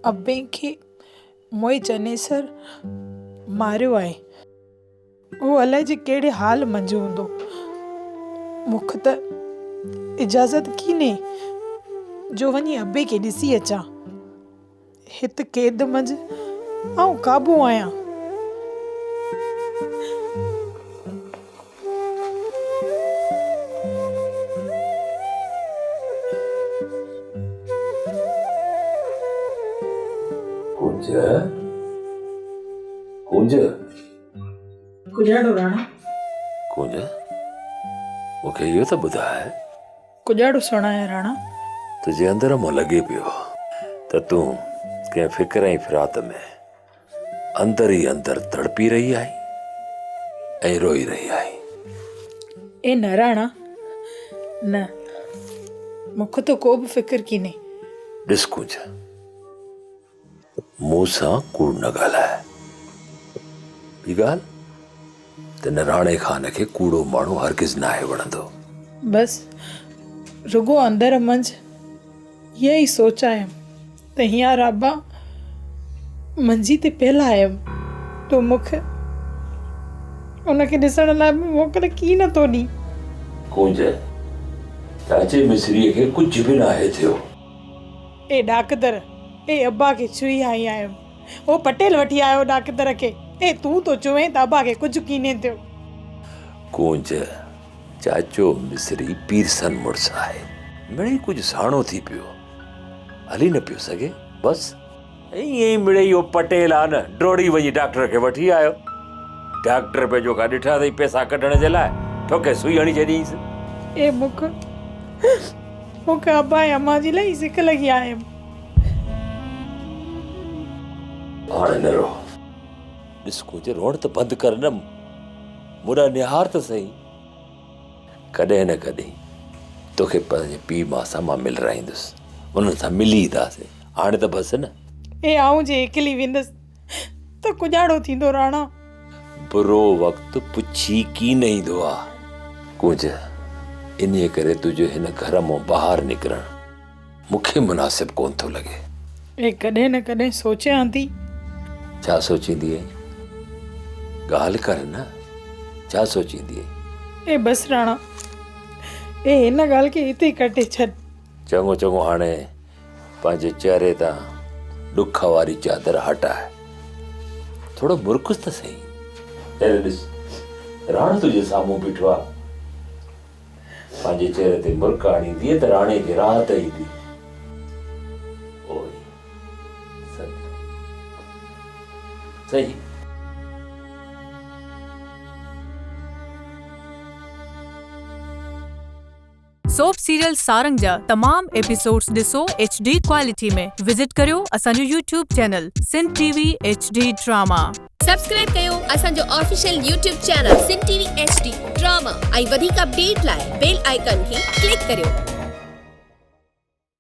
ابي کي موئي چنيسر ماريو آهي. اهو الائجي ڪهڙي حال منجهه هوندو. مون کي ته اجازت ڪينهي جو وڃي ابي کي ڏسي اچان. هت قيد منجهه آئون قابو آهيان. ڪونج، ڪونج. ڪجاڙو راڻا. ڪونج، مون کي اهو ته ٻڌاء. ڪجاڙو سڻايان راڻا. تنهنجي اندر مان لڳي پيو ته تون ڪنهن فڪر ۽ فرات ۾ اندر ئي اندر تڙپي رهي آهين ۽ روئي رهي آهين. اي نه راڻا، نه، مون کي ته ڪو به فڪر ڪينهي. ڏس ڪونج، مون سان ڪوڙ نه ڳالهاء. ٻي ڳالهه ته هن راڻي خان کي ڪوڙو ماڻهو هرگز ناهي وڻندو. بس رڳو اندر منجهه اها ئي سوچ آيم ته هينئر ابا منجي تي پيل آيم، تون مون کي ان کي ڏسڻ لاء به موڪل ڪي نه ٿو ڏين. ڪونج، چاچي مصريء کي ڪجهه به ناهي ٿيو. اي ڏاڪدر، اي ابا کي ڇهي آئي آيم. او پٽيل وٺي آيو ڏاڪدر کي. اي تون ٿو چوين ته ابا کي ڪجهه ڪينهي ٿيو. ڪونج، چاچو مصري پيرسن مڙس آهي. مڙئي ڪجهه ساڻو ٿي پيو. هلي نه پيو سگهي. بس. ائين ئي مڙئي اهو پٽيل آ نه، ڊوڙي وڃي ڊاڪٽر کي وٺي آيو. ڊاڪٽر پنهنجو ڪا ڏٺا اٿئي پئسا ڪڍڻ جي لاء ٺوڪي سوئي هڻي ڇڏيائينس. اي مک، مون کي ابا ۽ امان جي لئي سڪ لڳي آهي. هاڻي نه رو. ڏس ڪجهه روئڻ ته بند ڪر نه. مون ڏانهن نهار ته سهي. ڪڏهن نه ڪڏهن توکي پنهنجي پيء ماء سان مان ملرائيندس. انهن سان ملي اينداسين. هاڻي ته بس نه. اي آئون جي اڪلي ويندس ته ڪڄاڙو ٿيندو راڻا. برو وقت پڇي ڪين ايندو آ. ڪونج، انهيء ڪري تنهنجو هن گهر مان ٻاهر نڪرڻ مون کي مناسب ڪونه ٿو لڳي. ۽ ڪڏهن نه ڪڏهن سوچيان ٿي. ڇا سوچيندي آهين؟ ڳالهه ڪر نه، ڇا سوچيندي آهين؟ اي بس راڻا، اي هن ڳالهه کي اتي ئي ڪٽي ڇڏ. چڱو چڱو هاڻي پنهنجي چهري تان ڏک واري چادر هٽاء. ٿورو مرڪ ته سهي. هينئر ڏس، راڻو تنهنجي سامهون بيٺو آهي. پنهنجي چهري تي مرڪ آڻيندينء ته راڻي کي راحت ايندي. اوئي سد سهي. سوپ سيريل سارنگ جا تمام ايپيسوڊز ڏسو ايڇ ڊي ڪوالٽي ۾ وزٽ ڪريو اسان جو YouTube channel Sindh T V H D drama. Subscribe ڪيو اسان جو official YouTube channel Sindh T V H D drama ۽ وڌيڪ اپڊيٽ لاء بيل آئيڪان کي ڪلڪ ڪريو.